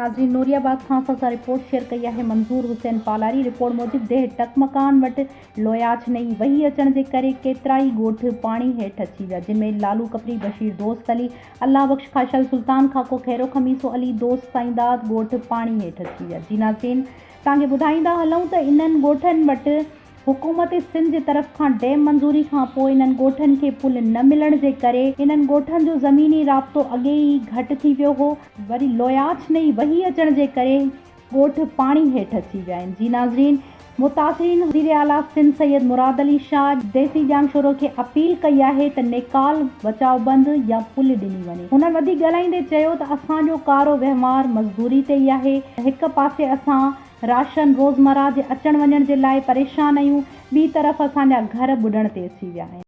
ناظرين نوري آباد کان اسان سان رپورٽ شيئر ڪئي آهي منظور حسين پالاري رپورٽ موجب ديهه ٽڪ مڪان وٽ لوياڇ نئين وهي اچڻ جي ڪري ڪيترائي ڳوٺ پاڻي هيٺ اچي ويا جن ۾ لالو ڪپري، بشير دوست علي، الله بخش خاشل، سلطان خاڪو، خيرو خميسو، علي دوست سائينداد ڳوٺ پاڻي هيٺ اچي ويا جي ناظرين توهان کي ٻڌائيندا هلون ته انهن ڳوٺن وٽ حڪومت سنڌ جي طرف کان ڊيم منظوري کان پوء انهن ڳوٺن کي پل نه ملڻ جي ڪري انهن ڳوٺن جو زميني رابطو اڳي ئي گهٽ ٿي ويو هو وري لوياڇ نئين وهي اچڻ جي ڪري ڳوٺ پاڻي هيٺ اچي ويا آهن جي ناظرين متاثرين وزير اعليٰ سنڌ سيد مراد علي شاهه ديسي ڄامشورو کي اپيل ڪئي آهي ته نيڪال بچاء بند يا پل ڏني وڃي هنن وڌيڪ ڳالهائيندي چيو ته اسان جو ڪارو وهنوار مزدوري تي ئي آهي هڪ پاسي اسان راشن روزمره جي اچڻ وڃڻ جي لاء پريشان آهيون ٻي طرف اسان جا گهر ٻڏڻ تي اچي ويا آهن.